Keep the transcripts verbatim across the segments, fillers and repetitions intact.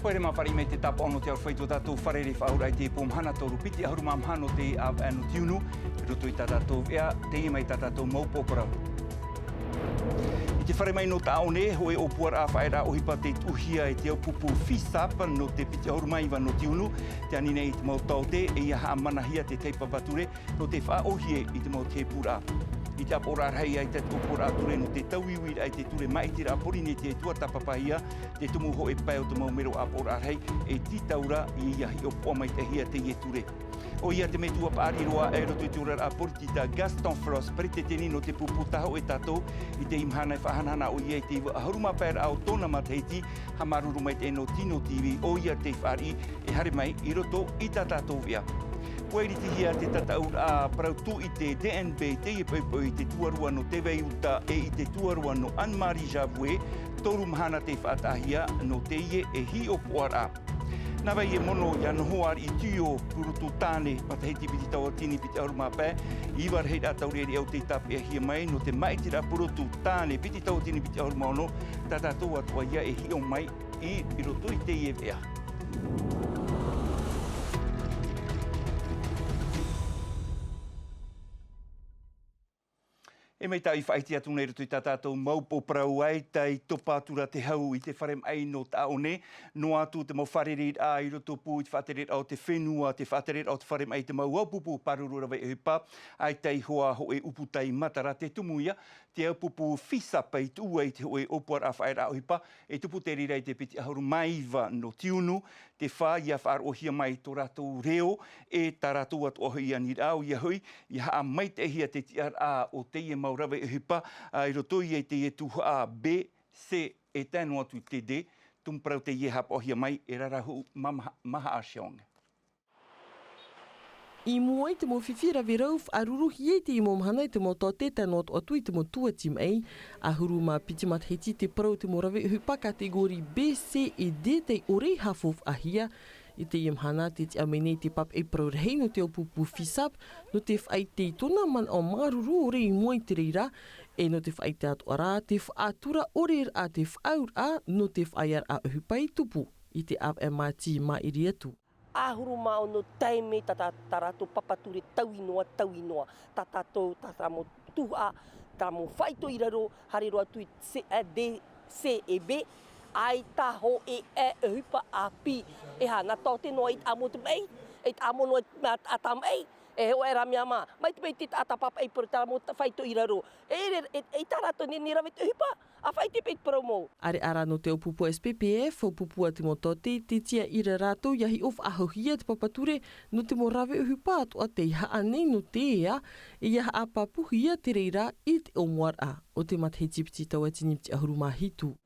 Haere mā fāriʻi mai te tāpaʻo nō te aroha i tō tātou fārerei faʻaauraʻa i te pō mahana toru piti ʻahuru mā maha nō te ʻāvaʻe nō Tiunu, i roto i tā tātou veʻa, teie mai tā tātou mau pō parau. I te fare mai nō Taʻaone, hōʻē ʻōpuaraʻa faʻaearaʻa ʻohipa tei tuʻuhia e te ʻaupūpū FISAP nō te piti ʻahuru mā iva nō Tiunu, tē ani nei i te mau taote, e ʻia haʻamanahia te tahi papa ture, nō te faʻaʻōhie i te mau tēpūraʻa. I te ʻāpoʻoraʻa rahi ʻaita te ʻōpuaraʻa ture nō te tauiuiraʻa i te ture māʻitiraʻa Pōrīnetia e tuatāpapahia, te tumu hōʻē pae o te mau mero ʻāpoʻoraʻa rahi, e tītau ra ʻia hiʻopoʻa maitaʻihia teie ture. ʻOia te metua paʻari roa i roto i te oraraʻa poritita, Gaston Flosse, peretiteni nō te pupu Tahoʻe Tātou, i teie mahana e faʻahanahana ʻoia i te iva ʻahuru mā paeraʻa o tōna matahiti, haʻamāuruuru maitaʻi nō Tino TV, ʻoia tei fāriʻi e haere mai i roto i tā tātou veʻa. ʻUa iritihia te tataʻuraʻa parau tūʻite DNB i teie poʻipoʻi i te tuarua nō Tevei Uta e i te tuarua nō Anne-Marie Javoué, toru mahana tei faʻataʻahia nō teie e hiʻopoʻaraʻa. Nā vai e mono ʻia noho ariʻi tuio purotu tāne, matahiti piti tauatini piti ʻahuru mā pae, iva rahiraʻa taureʻareʻa tei tāpeʻahia mai nō te māʻitiraʻa purotu tāne piti tauatini piti ʻahuru mā ono, tā tātou atoʻa ïa e hiʻo mai i, i roto i teie veʻa. E mai tā ʻoe i faʻaʻite atu nei i roto i tā tātou mau pō parau, ʻaita i topa atu ra te hau i te fare maʻi nō Taʻaone, noa atu te mau fārereiraʻa i rotopū i te faʻatereraʻa o te fenua, te faʻatereraʻa o te fare maʻi, te mau ʻaupūpū pāruru rave ʻohipa, ʻaita i hoa hōʻē ʻūputa matara, te tumu ïa, te ʻaupūpū FISAP i tuʻu ai te hōʻē ʻōpuaraʻa faʻaearaʻa ʻohipa, e tupu te reira i te piti ʻahuru mā iva nō Tiunu, te fā ʻia faʻaroʻohia mai tō rātou reo, e tā rātou atoʻa hoʻi aniraʻa, ʻoia hoʻi, ʻia haʻamaitaʻihia te tiʻaraʻa o teie mau rave ʻohipa, ā, i roto ïa i teie tuhaʻa B, C, e tae noa atu i te D, tumu parau teie e haʻapaʻohia mai e Rarahu Mamaha-, Mahaʻa Cheong. I mua i te mau fifi rave rau faʻaruruhia i teie mau mahana e te mau taote, tae noa atu i te mau tuati maʻi. ʻAhuru mā piti matahiti te parau o te mau rave ʻohipa kategori B, C e D tei ʻore i haʻafaʻafaʻahia. I teie mahana, tē tiʻa mai nei te papaʻi parau rahi nō te ʻaupūpū FISAP, nō te faʻaʻite i tōna manaʻo māuruuru ʻore i mua i te reira, e nō te faʻaʻite atoʻa ra, te faʻatura ʻore ra te faʻaauraʻa, nō te faʻaearaʻa ʻohipa e tupu i te ʻāvaʻe māti maʻiri atu. ʻAhuru mā ono taime tā, tā, tā rātou papa ture taui noa, taui noa. Tā tātou, tā, tā mau tuhaʻa, tā mau faito i raro, haere roa atu i C, eh, D, C e B, ʻaita hōʻē, eh, ʻohipa ʻāpī. E aha, nā taote noa i te ʻamo te maʻi, i te ʻamo noa i te ma-, a tā maʻi, e hōʻē rā mea mā. Mai te maʻi te taʻata papaʻi parau tā mau ta-, faito i raro. E, e, e, e tā rātou nei, nei rave te ʻohipa. ʻA faʻaʻite paʻi te parau mau. ʻAreʻa rā nō te ʻaupūpū S P P F, ʻaupūpū a te mau taote, tē tiʻa ra rātou ʻia hiʻo faʻahouhia te papa ture, nō te mau rave ʻohipa atoʻa tei haʻa nei nō te ea, e ʻia haʻapāpūhia te reira i te ʻōmuaraʻa o te matahiti piti tauatini piti ʻahuru mā hitu.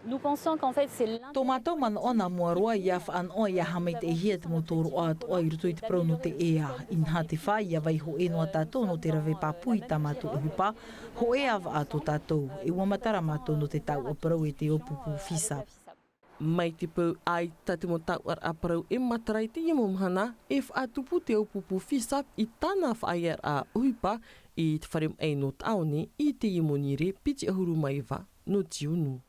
Nous pensons qu'en fait, c'est l'un Tō mātou manaʻo nā mua roa ʻia faʻanaʻo ʻia haʻamaitaʻihia te mau tōroʻa atoʻa i roto i te parau nō te ea. Inaha te fā, ʻia vaiiho ʻē noa tātou nō te rave pāpū i tā mātou ʻohipa, hōʻē ʻāvaʻe tō tātou, e ʻua matara mātou nō te taʻua parau e te ʻaupūpū FISAP. Mai te peu ʻaita te mau taʻuaraʻa parau e matara i teie mau mahana, e faʻatupu te ʻaupūpū FISAP i tāna faʻaearaʻa ʻohipa i te fare maʻi nō Taʻaone i teie mau nīre piti ʻahuru mā iva nō Tiunu.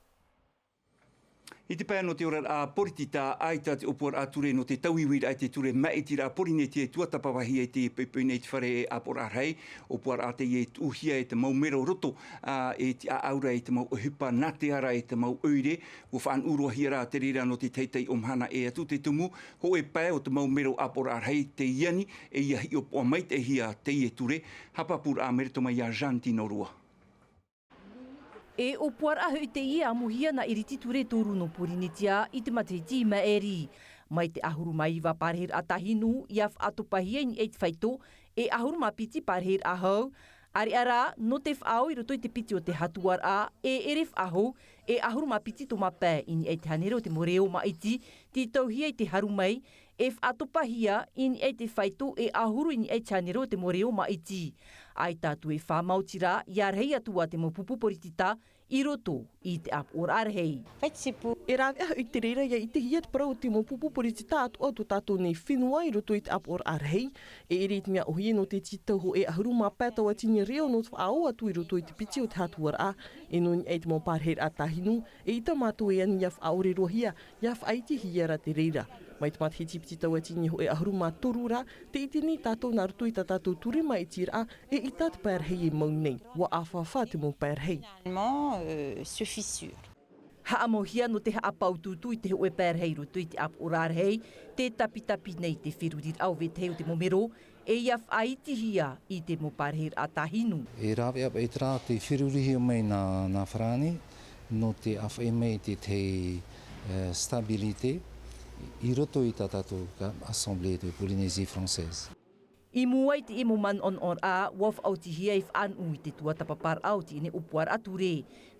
I te pae nō te oraraʻa poritita, ʻaita te ʻōpuaraʻa ture nō te tauiuiraʻa i te ture māʻitiraʻa Pōrīnetia e tuatāpapahia i te poʻipoʻi nei i te fare ʻāpoʻoraʻa rahi, ʻōpuaraʻa teie e tuʻuhia e te mau mero roto, ā, e tiʻaʻau ra i te mau ʻohipa nā te ara e te mau ʻoire, ʻua faʻanuʻu roa hia rā te reira nō te tahi o mahana ʻē atu te tumu, hōʻē pae o te mau mero ʻāpoʻoraʻa rahi tei ani, e ʻia hiʻopoʻa maitaʻihia teie ture, haʻapāpūraʻa mai roto mai iā Jeanne Tinorua. E ʻōpuaraʻa hoʻi teie e ʻamuhia nā ʻiriti ture toru nō Pōrīnetia i te matahiti i maʻiri. Mai te ʻahuru mā iva pārahiraʻa tahi nō, ʻia faʻatopahia i niʻa i te faito, e ʻahuru mā piti pārahiraʻa hau, ʻareʻa rā, nō te faʻaō i roto i te piti o te hatuaraʻa, e ʻere faʻahou, e ʻahuru mā piti tō mā pae i niʻa i te hānere o te mau reo māʻiti, tītauhia i te haru mai, E faʻatopahia i niʻa i te faito e ʻahuru i niʻa i te hānere o te mau reo māʻiti. ʻAita atu e fā maoti rā, ʻia rahi atu ā te mau pupu poritita i roto i te ʻāpoʻoraʻa rahi. E rāveʻa hoʻi te reira ʻia ʻitehia te parau o te mau pupu poritita atoʻa o tō tātou nei fenua i roto i te ʻāpoʻoraʻa rahi. E ʻere i te mea ʻohie nō te tītau hōʻē ʻahuru mā pae tauatini reo nō te faʻaō atu i roto i te piti o te hatuaraʻa. E nō niʻa i te mau pārahiraʻa tāhinu, eʻita mātou e ani ʻia faʻaʻore-roa-hia, ʻia faʻaitehia rā te reira. Mai te matahiti piti tauatini hōʻē ʻahuru mā toru rā, tē ʻite nei tātou nā roto i tā tātou ture māʻitiraʻa, eʻita te pae rahi e mau nei, ʻua ʻāfaʻafa te mau pae rahi. Finalement, euh, se fissure. Haʻamauhia nō te haʻapāutuutu i te hōʻē pae rahi i roto i te ʻāpoʻoraʻa rahi, tē tapitapi nei te feruriraʻa o vetahi o te mau mero, e ʻia faʻaitehia i te mau pārahiraʻa tāhinu. E rāveʻa paʻi terā te ferurihia mai nā, nā farāni, nō te ʻāfaʻi mai i te, te, eh, stabilité i roto i tā tātou ka-, Assemblée de Polynésie française. I mua i teie mau manaʻonaʻoraʻa, ʻua faʻaotihia e faʻanuʻu i te tuatāpaparaʻa o teie nei ʻōpuaraʻa ture.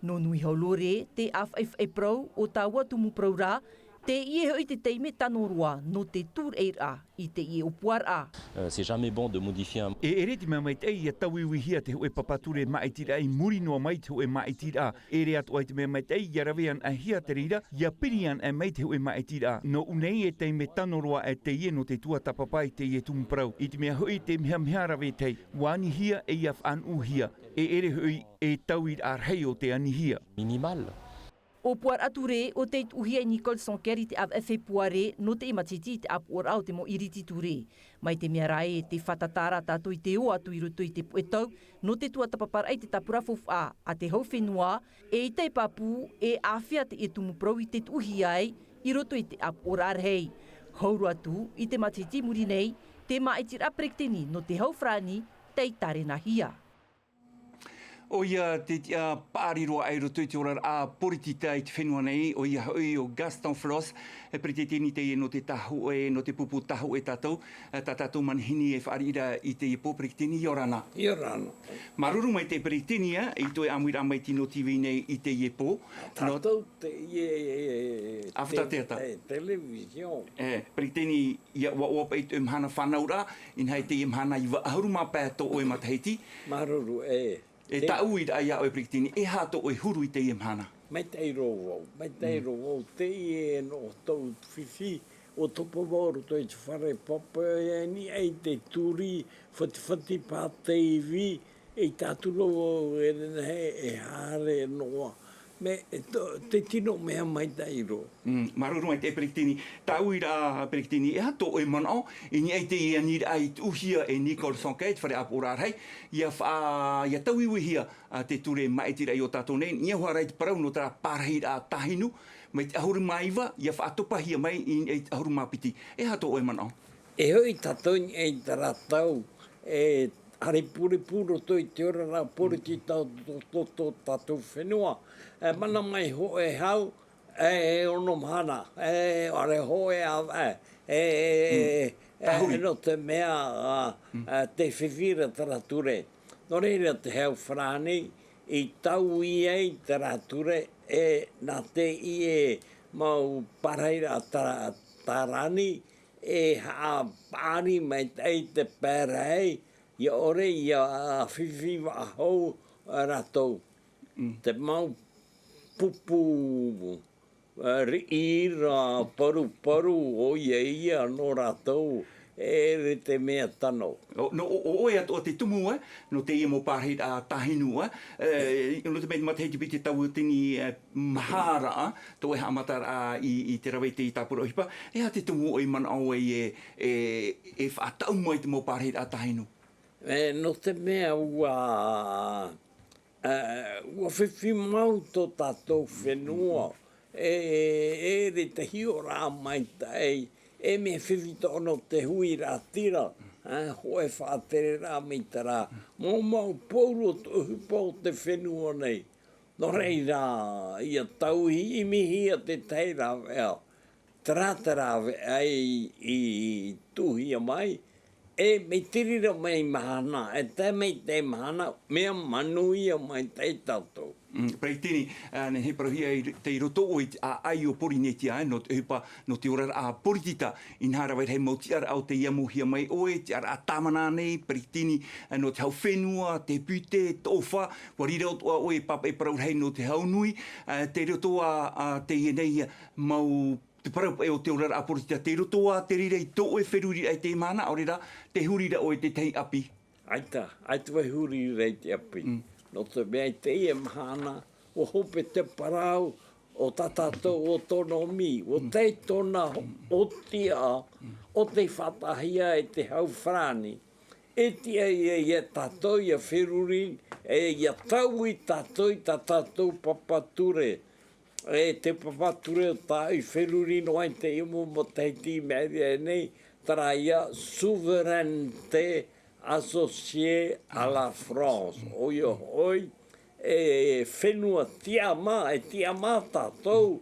Nō nui hau lore, te ʻāfaʻifaʻi parau o taua tumu parau rā, teie hoʻi te taime tano roa nō te tūreʻiraʻa i teie ʻōpuaraʻa. Euh, c'est jamais bon de modifier un... E ʻere i te mea maitaʻi ʻia tauiuihia te hōʻē papa ture māʻitiraʻa i muri noa mai i te hōʻē māʻitiraʻa. E ʻere atoʻa i te mea maitaʻi ʻia rave anaʻe hia te reira, ʻia piri anaʻe mai te hōʻē māʻitiraʻa. Nō ʻō nei e taime tano roa ā teie nō te tuatāpapa i teie tumu parau. I te mea hoʻi tē mehameha ra vetahi, ʻua anihia e ʻia faʻanuʻuhia. E ʻere hoʻi e tauiraʻa rahi o te anihia. Minimal. ʻŌpuaraʻa ture ʻo tei tuʻuhia e Nicole Sanquer i te ʻāvaʻe Fepuare nō teie matahiti i te ʻāpoʻoraʻa o te mau ʻiriti ture. Mai te mea rā ē, tē fātata ra tātou i te ō atu i roto i te puʻe tau, nō te tuatāpaparaʻa i te tāpura faufaʻa a te hau fenua, eʻita e pāpū, e āfea teie tumu parau i te tuʻuhia ai i roto i te ʻāpoʻoraʻa rahi. Hau roa atu, i te matahiti i muri nei, te māʻitiraʻa peretiteni nō te hau farāni tei tārenahia. ʻOia te tiʻa paʻari roa i roto i te oraraʻa poritita i te fenua nei, ʻoia hoʻi ʻo Gaston Flosse, e peretiteni teie nō te tāhōʻē, nō te pupu tāhōʻē tātou, e, tā tātou manihini e fāriʻi ra i teie pō, peretiteni, ʻia ora na. ʻIa ora na. Māuruuru maitaʻi peretiteni, ā, i tō ʻoe ʻāmuiraʻa mai i te Nō TV nei i teie pō. Nō tātou te, e, e, e, ʻāfata te, teata. E, televisiō. E, peretiteni, ʻia, ʻua, ʻua paʻi tō ʻoe mahana fānauraʻa, inaha i teie mahana iva ʻahuru mā pae tō ʻoe matahiti. Māuruuru, e. E te tāʻuiraʻa ia ʻoe peretiteni, e aha tō ʻoe huru i teie mahana? Maitaʻi roa vau, maitaʻi roa vau, teie nō tōʻu fifi, ʻua topa vau i roto i te fare papa, e ani ai te turi, fatifati pāteivi, e tae atu ra vau e nehenehe e haere noa. Mea, e to-, te tino mea maitaʻi roa. Mm, māuruuru maitaʻi peretiteni. Tāʻuiraʻa peretiteni, e aha tō ʻoe manaʻo i niʻa i teie aniraʻa i tuʻuhia e Nicole Sanquer i te fare ʻāpoʻoraʻa rahi, ʻia fa-, ʻia tauiuihia, ā, te ture māʻitiraʻa o tātou nei, ʻia hoʻi ra i te parau nō terā pārahiraʻa tāhinu, mai te ʻahuru mā iva, ʻia faʻatopahia mai i, i te ʻahuru mā piti. E aha tō ʻoe manaʻo? E hoʻi tātou i niʻa i terā tau, e ʻārepurepu roto i te oraraʻa poritita o tō, tō, tō tātou fenua. E mana mai hōʻē hau, e, e ono mahana, e, ʻaore hōʻē ʻāvaʻe, e, e, e, e, nō te mea, ā, ā, tē fifi ra terā ture. Nō reira te hau farāni, i taui ai terā ture, e, nā teie mau pārahiraʻa tā-, tārani, e haʻapaʻari maitaʻi te pae rahi, ʻia ʻore ʻia fifi faʻahou rātou. Mm. Te mau pupu, e, riʻi ra, paruparu, ʻoia ia nō rātou, e ʻere te mea tano. ʻO, nō, ʻo, ʻo, ʻoe atoʻa te tumu, e, nō teie mau pārahiraʻa tāhinu, e, e, nō te mea i te matahiti piti tauatini, e, maha ra, tō ʻoe haʻamataraʻa i, i te rave i te tāpura ʻohipa, e aha te tumu ʻoe i manaʻo ai e, e, e faʻataʻu mai te mau pārahiraʻa tāhinu? E, nō te mea ʻua, e, ʻua fifi mau tō tātou fenua, e, e ʻere te hiʻoraʻa maitaʻi, e mea fifi tō ʻoe nō te huiraʻatira, e, hōʻē faʻatereraʻa mai terā mau, mau pōuru o te ʻohipa o te fenua nei. Nō reira, ʻia tauiuihia te tahi rāveʻa, terā te rāveʻa i, i tuʻuhia mai, e mai te reira mai mahana, e tae mai te mahana, mea manuia maitaʻi tātou. Mm, Peretiteni, ā, nehenehe e parauhia i, tei roto ʻoe i te ʻāʻai o Porinetia, ā, nō te ʻohipa, nō te oraraʻa poritita, inaha rave rahi mau tiʻaraʻa o tei amuhia mai ʻoe, tiʻaraʻa tāmana nei, Peretiteni, ā, nō te hau fenua, te pute, tōʻofa, ʻua riro atoʻa ʻoe e pāpaʻi parau rahi nō te hau nui, ā, tei roto ā, ā, teie nei mau te parau paʻi o te oraraʻa poritita, tei roto ā te reira i tō ʻoe feruriraʻa i teie mahana, ʻaore rā, tē huri ra ʻoe i te tahi ʻapi. ʻAita, ʻaita vau e huri ra i te ʻapi. Mm. Nō te mea i teie mahana, ʻua hope te parau o tā tātou autonomie, ʻua tae tōna ʻōtiʻa, ʻo tei faʻataʻahia e te hau farāni. E tiʻa ia, ia tātou, ia feruri, e ia taui tātou i tā tātou papa ture. E te papa ture o tāʻu i feruri noa i teie mau matahiti i maʻiri aʻe nei, terā ia souveraineté associée à la France. ʻOia hoʻi, e fenua tiʻamā, e tiʻamā tātou,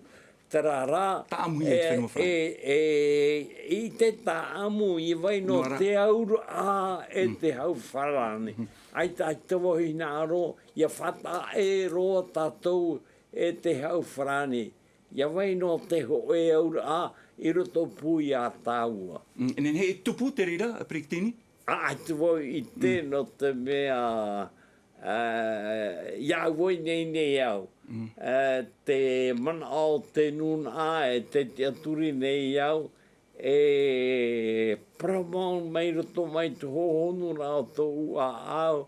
terā rā, Tāʻamu ia te e, fenua Farāni. e, e, i te tāʻamu, i vai nō Nō ra. te auraʻa, e Mm. te hau Farāni. Mm. ʻAita, ʻaita vau e hinaʻaro, ia faʻataʻa roa tātou e te hau Farāni. Ia vai nō te hōʻē auraʻa i roto pū ia tāua. Mm, e nehenehe e tupu te reira, Peretiteni? ʻAita vau i ʻite Mm. nō te mea, ā, ia au vau i nei, nei au. Mm. Ā, te manaʻo o te nūnaʻa, e te tiʻaturi nei au, e parau mau mai roto mai te hōhonu rā o tōʻu ʻāʻau,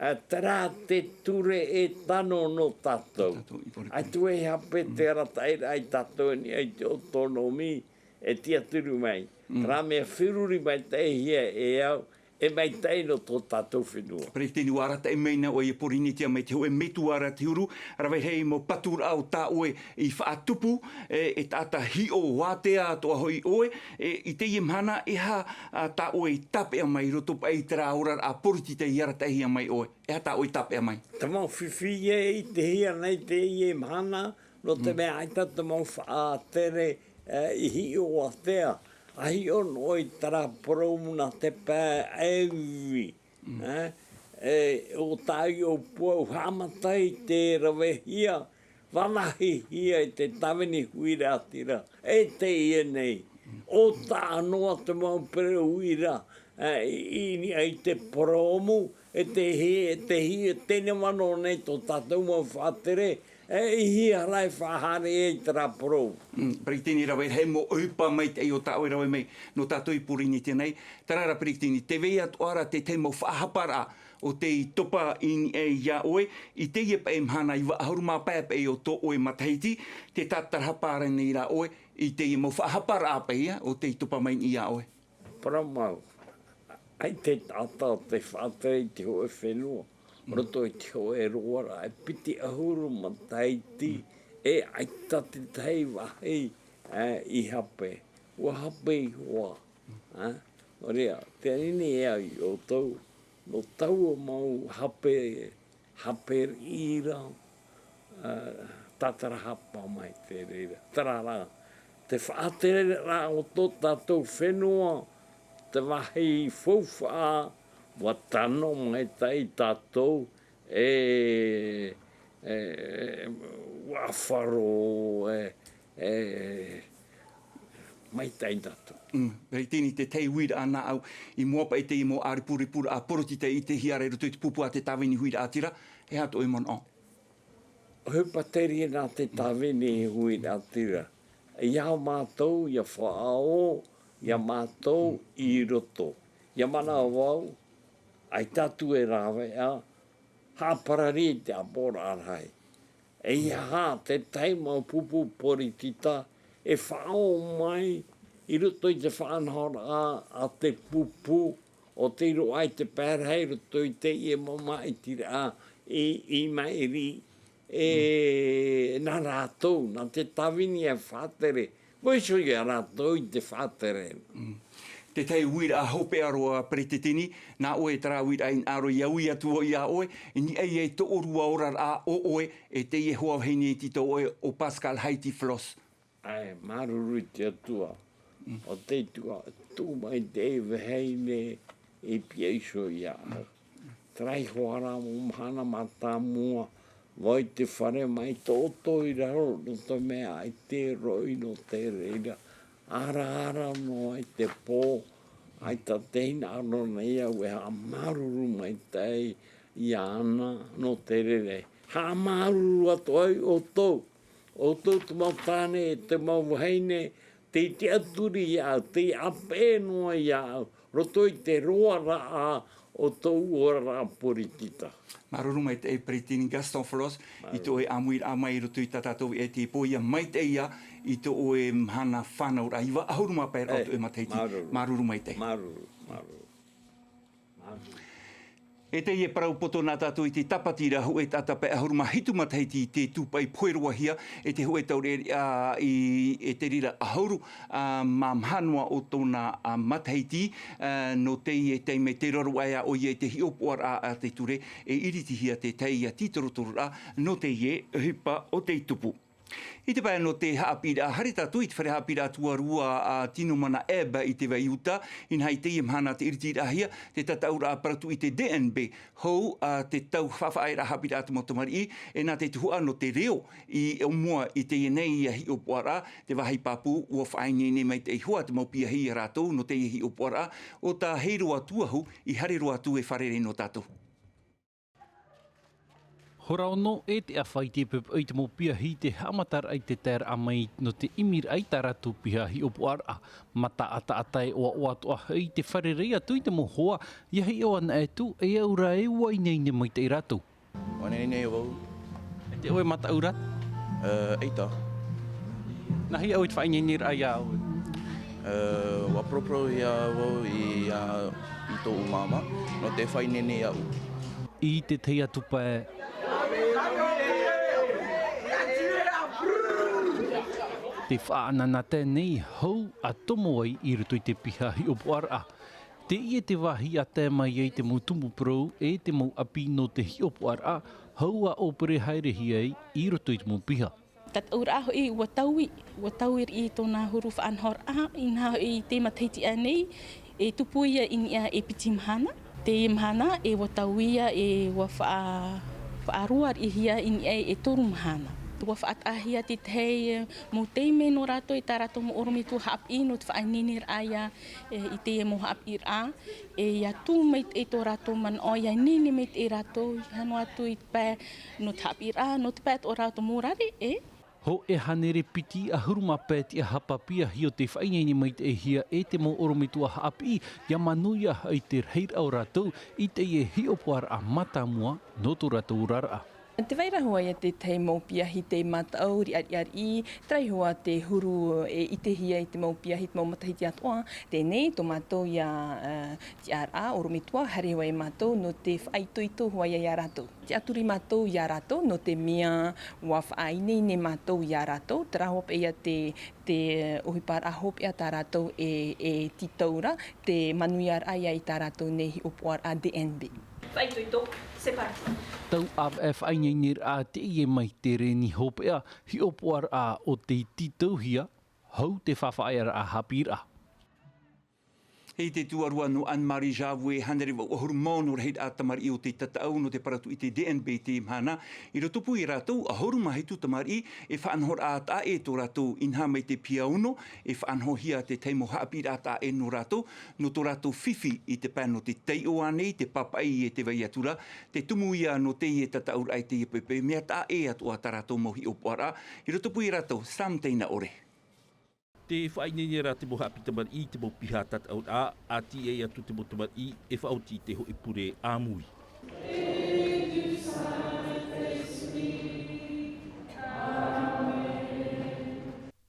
ā, terā te ture e tano nō tātou. Tātou i pori. ʻAita vau e hape te arataʻiraʻa ia tātou i niʻa i te autonomie, e tiʻaturi mai. Mm. Terā mea feruri maitaʻihia e au, e maitaʻi nō tō tātou fenua. Peretiteni, ʻua arataʻi mai na ʻoe i Porinetia mai te hōʻē metua ra te huru, rave rahi mau paturaʻa o tā ʻoe i faʻatupu, e, e taʻata hiʻo ātea atoʻa hoʻi ʻoe, e, i teie mahana, e aha, ā, tā ʻoe i tāpeʻa mai i roto paʻi i terā oraraʻa poritita i arataʻihia mai ʻoe? E aha tā ʻoe i tāpeʻa mai? Te mau fifi e ʻitehia nei i teie mahana, nō te Mm. mea ʻaita te mau faʻatere, e, i hiʻo ātea, ʻa hiʻo noa i terā purōmu nā te pae ʻaivi. Mm. E, e, ʻo tāʻu i ʻōpua, ʻua haʻamata i te ravehia, vāvāhihia i te tāvini huiraʻatira, e teie nei. ʻO taʻa noa te mau pereʻoʻo ra, e, i, i niʻa i te purōmu, e te hi-, e te hi-, e teie nei noa nei tō tātou mau faʻatere, e, i hea rā e faʻahaere ai terā purōmu. Mm, Peretiteni, rave rahi mau ʻohipa maitaʻi o tā ʻoe rave mai nō tātou i Porinetia nei. Terā rā, Peretiteni, tē vai atoʻa ra te tahi mau faʻahaparaʻa o tei topa i niʻa iā ʻoe, i teie paʻi mahana iva ʻahuru mā pae paʻi o tō ʻoe matahiti, tē tātarahapa ra nei rā ʻoe i teie mau faʻahaparaʻa paʻi ia o tei topa mai iā ʻoe. Parau mau, ʻaita e taʻata o tei faʻatere i te hōʻē fenua, Mm. roto i te hōʻē roaraʻa e piti ʻahuru matahiti, Mm. e ʻaita te tahi vāhi, e, i hape, ʻua hape iho ā. Ā, nō reira, tē ani nei au iā ʻoutou, nō taua mau hape, hape riʻi ra, ā, tātarahapa mai te reira. Terā rā, te faʻatereraʻa o tō tātou fenua, te vāhi faufaʻa, ʻua tano maitaʻi tātou, e, e, ʻua faro, e, e, maitaʻi tātou. Mm, Peretiteni, te tahi uiraʻa nāʻu, i mua paʻi i teie mau ʻārepurepuraʻa poritita i ʻitehia ra i roto i te pupu a te tāvini huiraʻatira, e aha tō ʻoe manaʻo? ʻOhipa terā nā te tāvini huiraʻatira. Iā mātou, iā faʻaō, iā mātou i roto. ʻIa manaʻo vau, ʻaita atu e rāveʻa, haʻaparari i te ʻāpoʻoraʻa rahi. E ʻeiaha te tahi mau pupu poritita e faʻaō mai i roto i te faʻanahoraʻa a te pupu o tei roaʻa i te pae rahi i roto i teie mau māʻitiraʻa i, i maʻiri, e, nā rātou, nā te tāvini e faʻatere, ʻua iho iā rātou i te faʻatere. Mm. Te tahi uiraʻa hopeʻa roa, Peretiteni, nā ʻoe terā uiraʻa i hinaʻaro i ui atu vau iā ʻoe, i niʻa i tō ʻōrua oraraʻa ʻo ʻoe, e teie hoa vahine tītau ʻoe ʻo Pascale Haiti Flosse. ʻAe, māuruuru i te Atua. Mm. ʻO tei tuʻu, tuʻu mai te vahine i pihaʻi iho iāʻu. Terā hoʻi rā mau mahana mātāmua, Vai te fare mai tōtō i raro, nō te mea ʻaita e roʻi, nō te reira. Araara noa i te pō, ʻaita te hinaʻaro nei au e haʻamāuruuru maitaʻi iāna, nō te reira. Haʻamāuruuru atu ai ʻoutou, ʻoutou te mau tāne, te mau vahine, tei tiʻaturi iāʻu, tei ʻāpeʻe noa iāʻu, roto i te roaraʻa o tōʻu oraraʻa poritita. Māuruuru maitaʻi Peretiteni Gaston Flosse, i tō ʻoe ʻāmuiraʻa mai i roto i tā tātou e te pō ia maitaʻi ia, i tō ʻoe mahana fānauraʻa, iva ʻahuru mā pae roa o tō ʻoe matahiti. Māuruuru. Māuruuru maitaʻi. Māuruuru, māuruuru. Māuruuru. E teie parau poto nā tātou i te tāpati ra, hōʻē taʻata pae ʻahuru mā hitu matahiti i te tūpaʻi pohe roa hia, e te hōʻē taureʻareʻa i, e te reira ʻahuru, ā, mā maha noa o tōna, ā, matahiti, ā, nō teie taime tē raro aʻe ʻoia i te hiʻopoʻaraʻa a te ture, e iritihia te tahi ia tītorotororaʻa nō teie ʻohipa o tei tupu. I te pae nō te haʻapiʻiraʻa, haere tātou i te fare haʻapiʻiraʻa tuarua a Tino Mana Eba i te vai Uta, inaha i teie mahana tē iritiʻiraʻahia te tataʻuraʻa parau tuʻi te D N B, hou ā te tau faʻafaʻaeraʻa haʻapiʻiraʻa te mau tamariʻi, e nā te tuhaʻa nō te reo i ʻōmua i teie nei ia hiʻopoʻaraʻa, te vāhi pāpū, ʻua faʻaineine maitaʻi hoʻi te mau piahi ia rātou nō teie hiʻopoʻaraʻa, ʻo tā Heiro Tuahu i haere roa atu e fārerei nō tātou. Hora ono e te ʻāfaʻi i te poʻipoʻi i te mau piahi i te haʻamataraʻa i te taeraʻa mai nō te ʻimiraʻa i tā rātou piha hiʻopoʻaraʻa. Mataʻataʻata e ʻoaʻoa atoʻa hoʻi te fārerei atu i te mau hoa, ia hiʻo anaʻe atu e au rā e ʻua ineine maitaʻi rātou. ʻUa ineine vau. E te ʻoe mataʻu ra? Ē, ʻaita. Nā hea ʻoe i te faʻaineineraʻa iā ʻoe? Ē, ʻua paraparauhia vau i, ā, i tōʻu māmā, nō te faʻaineine iāʻu. I te tahi atu pae. Te faʻaʻanaʻanatae nei hou ʻa tomo ai i roto i te piha hiʻopoʻaraʻa. Teie te vāhi ʻa tae mai ai te mau tumu parau e te mau ʻapi nō te hiʻopoʻaraʻa, hou ʻa ʻōpere haerehia ai i roto i te mau piha. Tataʻuraʻa hoʻi ʻua taui, ʻua taui riʻi tōna huru faʻanahoraʻa, inaha hoʻi i te matahiti ānei, e tupu ia i niʻa e piti mahana. Teie mahana, e ʻua taui ia, e ʻua faʻa-, faʻaruariʻihia i niʻa e toru mahana. ʻUa faʻataʻahia te tahi mau taime nō rātou e tā rātou mau ʻorometua haʻapiʻi nō te faʻaineineraʻa ia, e, i teie mau haʻapiʻiraʻa, e, ʻia tū maitaʻi tō rātou manaʻo, ʻia ineine maitaʻi rātou, ʻia noa atu i te pae nō te haʻapiʻiraʻa, nō te pae atoʻa rā o te mau rare, e. Hōʻē hānere piti ʻahuru mā pae tiʻahapa piahi ʻo tē faʻaineine maitaʻihia e te mau ʻorometua haʻapiʻi, ʻia manuia ai te rahiraʻa o rātou i teie hiʻopoʻaraʻa mātāmua nō tō rātou oraraʻa. Tē vai ra hoʻi ia te tahi mau piahi tei mataʻu riʻariʻariʻi, terā hoʻi te huru e ʻitehia i te mau piahi, te mau matahiti atoʻa, teie nei tō mātou ia, ā, tiʻaraʻa ʻorometua, haere hoʻi mātou nō te faʻaitoito hoʻi ia rātou. Tiʻaturi mātou ia rātou, nō te mea ʻua faʻaineine mātou ia rātou, terā hoʻi ia te, te ʻohiparaʻa hopeʻa tā rātou e, e tītau ra, te manuiaraʻa ia i tā rātou nei hiʻopoʻaraʻa D N B. Faʻaitoito, c'est parti. Tau ʻāvaʻe faʻaineineraʻa teie mai te reni hopeʻa, hiʻopoʻaraʻa ʻo tei tītauhia, hou te faʻafaʻaearaʻa haʻapiʻiraʻa. I te tuarua nō Anne-Marie Javue, hānere vaʻu ʻahuru mā ono rahiraʻa tamariʻi ʻo tei tataʻu nō te parau tuʻi te D N B i teie mahana, i rotopū ia rātou ʻahuru mā hitu tamariʻi e faʻanahoraʻa taʻa ʻē tō rātou, inaha mai te piha ono, e faʻanahohia te tahi mau haʻapiʻiraʻa taʻa ʻē nō rātou, nō tō rātou fifi i te pae nō te taiʻo ānei, te pāpaʻi e te vai atu ra, te tumu ia nō teie tataʻuraʻa i teie poʻipoʻi, mea taʻa ʻē atoʻa tā rātou mau hiʻopoʻaraʻa, i rotopū ia rātou, Sam Teinaʻore. Tē faʻaineine ra te mau haʻapiʻi tamariʻi i te mau piha tataʻuraʻa, ʻa tīaʻi atu te mau tamariʻi e faʻaoti i te hōʻē pure ʻāmui.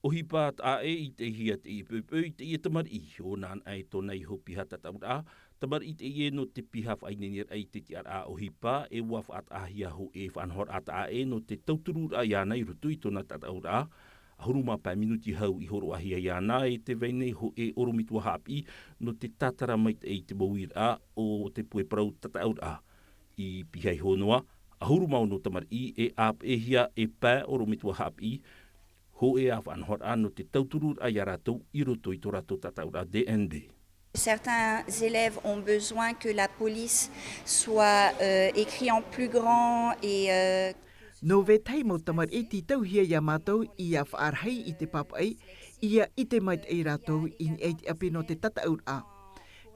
ʻOhipa taʻa ʻē i teie poʻipoʻi, teie tamariʻi, ʻo nānaʻe tōna iho piha tataʻuraʻa, tamariʻi teie nō te piha faʻaineineraʻa i te tiʻaraʻa ʻohipa, e ʻua faʻataʻahia hōʻē faʻanahoraʻa taʻa ʻē nō te tautururaʻa iāna i roto i tōna tataʻuraʻa, ʻahuru mā pae minuti hau i hōroʻahia iāna e tē vai nei hōʻē ʻorometua haʻapiʻi nō te tātara maitaʻi i te mouiraʻa o te puʻe parau tataʻuraʻa. I piha iho noa, ʻahuru mā ono tamariʻi e ʻāpeʻehia e pae ʻorometua haʻapiʻi, hōʻē ā faʻanahoraʻa nō te tautururaʻa ia rātou i roto i tō rātou tataʻuraʻa D N B. Certains élèves ont besoin que la police soit, euh, écrit en plus grand et, euh, Nō vetahi mau tamariʻi tītauhia iā mātou ʻia faʻarahi i te pāpaʻi, ʻia ʻite maitaʻi rātou i niʻa i te ʻapi nō te tataʻuraʻa.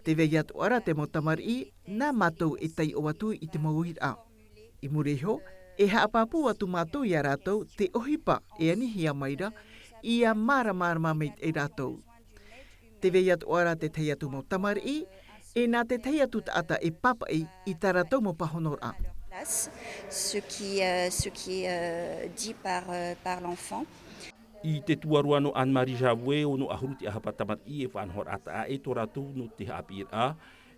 Tē vai atoʻa ra te mau tamariʻi, nā mātou e taiʻo atu i te mau uiraʻa. I muri iho, e haʻapāpū atu mātou iā rātou te ʻohipa e anihia mai ra, ʻia māramarama maitaʻi rātou. Tē vai atoʻa ra te tahi atu mau tamariʻi, e nā te tahi atu taʻata e pāpaʻi i tā rātou mau pāhonoraʻa. Place, ce qui, euh, ce qui est, euh, dit par, euh, par l'enfant. I te tuarua nō Anne-Marie Javoué, ono ʻahuru te ʻāhapa tamariʻi e faʻanahoraʻa taʻa ʻē tō rātou nō te haʻapiʻiraʻa,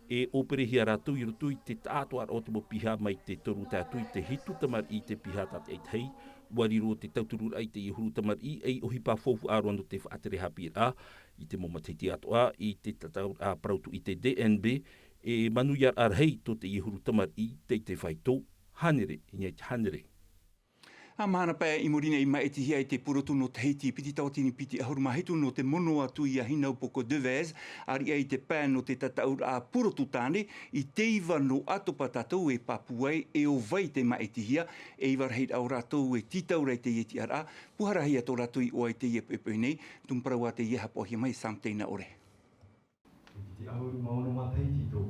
e ʻōperehia rātou i roto i te taʻatoʻaraʻa o te mau piha mai te toru tae atu i te hitu tamariʻi i te piha tātaʻitahi, ʻua riro te tautururaʻa i teie huru tamariʻi ei ʻohipa faufaʻa roa nō te faʻatere haʻapiʻiraʻa, i te mau matahiti atoʻa, i te tataʻuraʻa parau atu i te D N B, e manuiaraʻa rahi tō teie huru tamariʻi, tei te fāito, hānere, i niʻa i te hānere. ʻA mahana pae i muri nei, māʻitihia ai te purotu nō Tahiti piti tauatini piti ʻahuru mā hitu nō te mono atu iā Hinaupoko Devèze, ʻāriʻi i te pae nō te tataʻuraʻa purotu tāne, i te iva nō ʻAtopa tātou e pāpū ai, e ʻo vai te māʻitihia, e iva rahi rā o rātou e tītau ra i teie tiʻaraʻa, pūharahia tō rātou iʻoa i teie poʻipoʻi nei, tumu parau ā teie haʻapaʻohia mai e Sam Teinaʻore. E piti ʻahuru mā ono matahiti tō,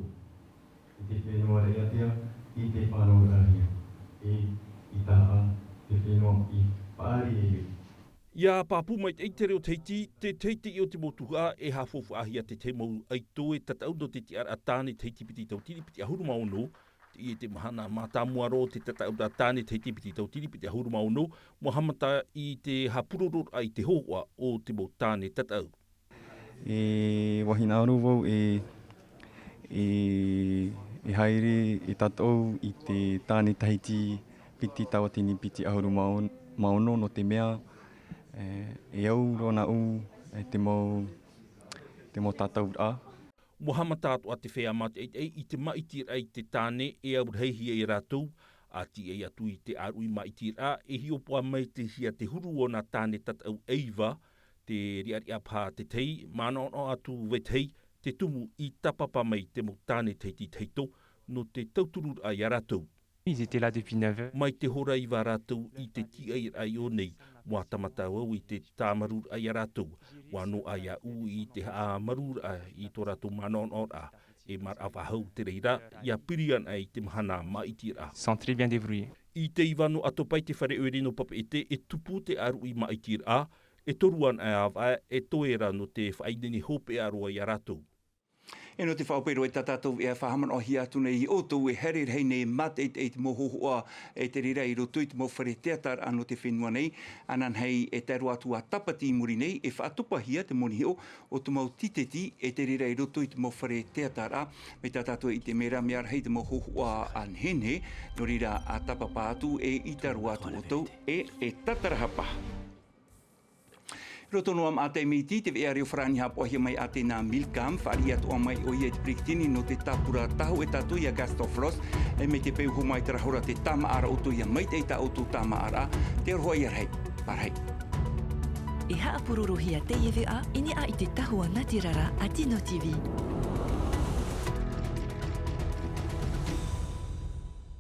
i te fenua Raʻiātea, i te fānauraʻahia, e i taha te fenua i fāriʻi. ʻIa pāpū maitaʻi te reo Tahiti, te teitei o te mau tuhaʻa e haʻafaufaʻahia te tahi mau ʻaito e tataʻu nō te tiʻaraʻa tāne Tahiti piti tauatini piti ʻahuru mā ono, teie te mahana mātāmua roa o te tataʻuraʻa tāne Tahiti piti tauatini piti ʻahuru mā ono, ʻua haʻamata i te haʻapurororaʻa i te hōhoʻa o te mau tāne tataʻu. E vāhi hinaʻaro vau e, e, e haere e tataʻu i te tāne Tahiti piti tauatini piti ʻahuru mā ono, mā ono nō te mea, e, e au roa nāʻu, e, te mau, te mau tataʻuraʻa. ʻUa haʻamata atoʻa te feiā mātaʻitaʻi i te māʻitiraʻa i te tāne e aurahihia e rātou, ʻa tīaʻi atu i te ʻāruʻi māʻitiraʻa, e hiʻopoʻa maitaʻihia te huru o nā tāne tataʻu e iva, te riʻariʻa paha te tahi, manaʻonaʻo atu vetahi, te tumu i tāpapa mai te mau tāne Tahiti tahito, nō te tautururaʻa iā rātou. Ils étaient là depuis neuf heures. Mai te hora iva rātou i te tīaʻiraʻa i ʻō nei, ʻua tāmata vau i te tāmarūraʻa iā rātou, ʻua noaʻa iāʻu i te haʻamarūraʻa i tō rātou manaʻonaʻoraʻa, e maraʻa faʻahou te reira, ʻia piri ana i te mahana māʻitiraʻa. Sont très bien débrouillés. I te iva nō ʻAtopa i te fare ʻoire nō Papeʻete e tupu te ʻāruʻi māʻitiraʻa, e toru ana e ʻāvaʻe, e toe ra nō te faʻaineine hopeʻa roa iā rātou. E nō te faʻaʻope roa i tā tātou veʻa e faʻahaʻamanaʻohia atu nei iā ʻoutou e haere rahi nei e mātaʻitaʻi i te mau hōhoʻa e te reira i roto i te mau fare teata nō te fenua nei, ananahi e tae roa atu ā Tāpati i muri nei e faʻatopahia te mau niʻa o te mau tīteti e te reira i roto i te mau fare teata. Mai tā tātou i te mea ra mea rahi te mau hōhoʻa a nehenehe, nō reira ʻa tāpapa atu e ʻita roa atu ʻoutou e, e tātarahapa. Roto noa mā te miti, te veʻa reo farāni haʻapaʻohia mai Athéna Milcam, fāriʻi atoʻa mai ʻoia i te peretiteni nō te tāpura tāhōʻē tātou iā Gaston Flosse, e mai te peu iho mai terā hora te tāmāʻa ra ʻoutou ʻia maitaʻi tā ʻoutou tāmāʻaraʻa, te aroha ʻia rahi, pārahi. E haʻapurorohia teie veʻa i niʻa i te tahua natirara a Tino T V.